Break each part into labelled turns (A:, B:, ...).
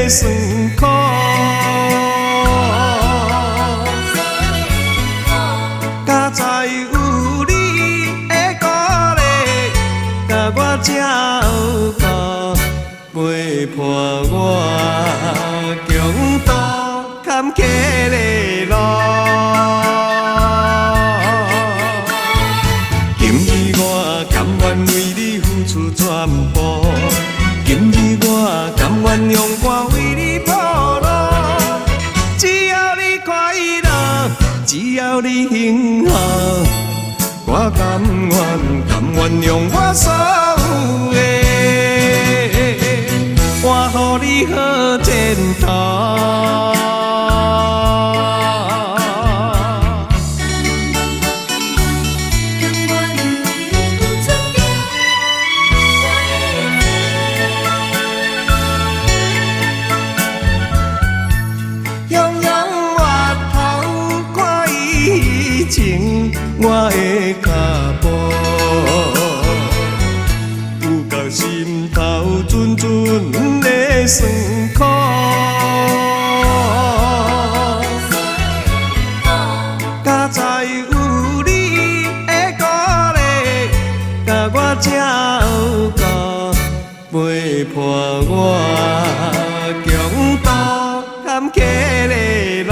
A: 的酸苦。佳哉有你的鼓勵，共我照顧，陪伴我共渡坎坷的路。今日我甘願為你付出全部，今日我甘願用歌為你鋪路。只要你快樂，只要你幸福，我甘願甘願用我所有的，換予你好前途。
B: 甘願為你付出着我一切。
A: 雄雄越頭看伊情我的腳步，有覺心頭陣陣的酸苦。佳哉有你的鼓勵，共我照顧，陪伴我共渡坎坷的路。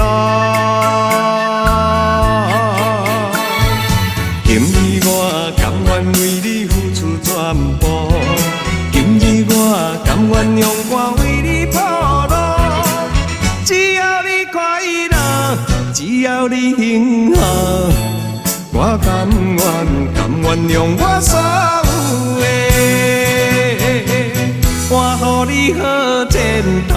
A: 今日我甘願為你付出全部，今日我甘願用歌為你鋪路。只要你快樂，只要你幸福，我甘願甘願用我所有的，換予你好前途。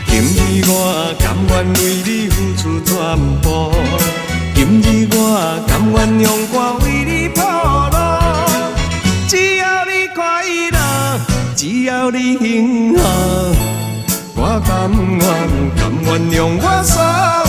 A: 今日我甘願為你付出全部，今日我甘願用歌為你鋪路。只要你快樂，只要你幸福，我甘願甘願用我所有